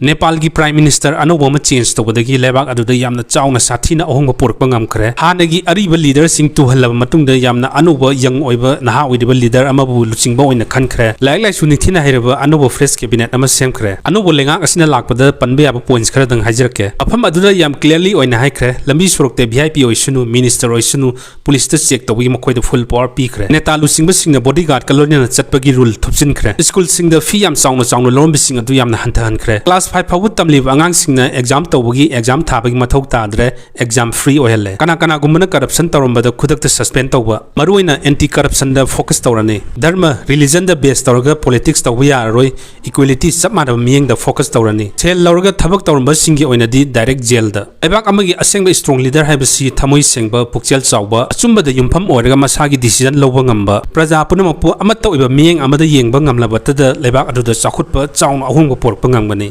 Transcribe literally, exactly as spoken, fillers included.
ꯅꯦꯄꯥꯜꯒꯤ Prime Minister ꯑꯅꯧꯕ ꯑꯃ change ꯇꯧꯕꯗꯒꯤ ꯂꯩꯕꯥꯛ ꯑꯗꯨꯗ ꯌꯥꯝꯅ ꯆꯥꯎꯅ ꯁꯥꯊꯤꯅ ꯑꯍꯣꯡꯕ ꯄꯨꯔꯛꯄ ꯉꯝꯈ꯭ꯔꯦ꯫ ꯍꯥꯟꯅꯒꯤ ꯑꯔꯤꯕ leaderꯁꯤꯡ ꯇꯨꯍꯜꯂꯕ ꯃꯇꯨꯡꯗ ꯌꯥꯝꯅ ꯑꯅꯧꯕ young ꯑꯣꯏꯕ, ꯅꯍꯥ ꯑꯣꯏꯔꯤꯕ leader ꯑꯃꯕꯨ ꯂꯨꯆꯤꯡꯕ ꯑꯣꯏꯅ ꯈꯟꯈ꯭ꯔꯦ꯫ ꯂꯥꯏꯔꯤꯛ ꯂꯥꯏꯁꯨ ꯅꯤꯡꯊꯤꯅ ꯍꯩꯔꯕ ꯑꯅꯧꯕ fresh cabinet ꯑꯃ ꯁꯦꯝꯈ꯭ꯔꯦ꯫ ꯑꯅꯧꯕ ꯂꯩꯉꯥꯛ ꯑꯁꯤꯅ ꯂꯥꯛꯄꯗ ꯄꯟꯕ ꯌꯥꯕ points ꯈꯔꯗꯪ ꯍꯥꯏꯖꯔꯛꯀꯦ꯫ ꯃꯐꯝ ꯑꯗꯨꯗ ꯌꯥꯝ clearly ꯑꯣꯏꯅ ꯍꯥꯏꯈ꯭ꯔꯦ, ꯂꯝꯕꯤ ꯁꯣꯔꯣꯛꯇ V I P ꯑꯣꯏꯁꯅꯨ, minister ꯑꯣꯏꯁꯅꯨ, policeꯇ check ꯇꯧꯕꯒꯤ ꯃꯈꯣꯏꯗ full power ꯄꯤꯈ꯭ꯔꯦ꯫ ꯅꯦꯇꯥ ꯂꯨꯆꯤꯡꯕꯁꯤꯡꯅ bodyguardꯀ ꯂꯣꯏꯅꯅ ꯆꯠꯄꯒꯤ rule ꯊꯨꯞꯆꯤꯟꯈ꯭ꯔꯦ꯫ Schoolꯁꯤꯡꯗ fee ꯌꯥꯝ ꯆꯥꯎꯅ ꯆꯥꯎꯅ ꯂꯧꯔꯝꯕꯁꯤꯡ ꯑꯗꯨ ꯌꯥꯝꯅ ꯍꯟꯊꯍꯟꯈ꯭ꯔꯦ꯫ Class five ꯐꯥꯎꯕ ꯇꯝꯂꯤꯕ ꯑꯉꯥꯡꯁꯤꯡꯅ exam ꯇꯧꯕꯒꯤ, exam ꯊꯥꯕꯒꯤ ꯃꯊꯧ ꯇꯥꯗ꯭ꯔꯦ, exam free ꯑꯣꯏꯍꯜꯂꯦ꯫ ꯀꯅꯥ ꯀꯅꯥꯒꯨꯝꯕꯅ corruption ꯇꯧꯔꯝꯕꯗ ꯈꯨꯗꯛꯇ suspend ꯇꯧꯕ꯫ ꯃꯔꯨꯑꯣꯏꯅ anti corruptionꯗ focus ꯇꯧꯔꯅꯤ꯫ ꯙꯔꯃ, religionꯗ base ꯇꯧꯔꯒ politics ꯇꯧꯕ ꯌꯥꯔꯔꯣꯏ꯫ Equality, ꯆꯞ ꯃꯥꯟꯅꯕ ꯃꯤꯠꯌꯦꯡꯗ focus ꯇꯧꯔꯅꯤ꯫ ꯁꯦꯜ ꯂꯧꯔꯒ ꯊꯕꯛ ꯇꯧꯔꯝꯕꯁꯤꯡꯒꯤ ꯑꯣꯏꯅꯗꯤ direct jailꯗ꯫ ꯂꯩꯕꯥꯛ ꯑꯃꯒꯤ ꯑꯁꯦꯡꯕ strong leader ꯍꯥꯏꯕꯁꯤ ꯊꯃꯣꯏ ꯁꯦꯡꯕ, ꯄꯨꯛꯆꯦꯜ ꯆꯥꯎꯕ, ꯑꯆꯨꯝꯕꯗ ꯌꯨꯝꯐꯝ ꯑꯣꯏꯔꯒ ꯃꯁꯥꯒꯤ decision ꯂꯧꯕ ꯉꯝꯕ, ꯄ꯭ꯔꯖꯥ ꯄꯨꯝꯅꯃꯛꯄꯨ ꯑꯃꯠꯇ ꯑꯣꯏꯕ ꯃꯤꯠꯌꯦꯡ ꯑꯃꯗ ꯌꯦꯡꯕ ꯉꯝꯂꯕꯇꯗ ꯂꯩꯕꯥꯛ ꯑꯗꯨꯗ ꯆꯥꯎꯈꯠꯄ ꯆꯥꯎꯅ ꯑꯍꯣꯡꯕ ꯄꯨꯔꯛꯄ ꯉꯝꯒꯅꯤ꯫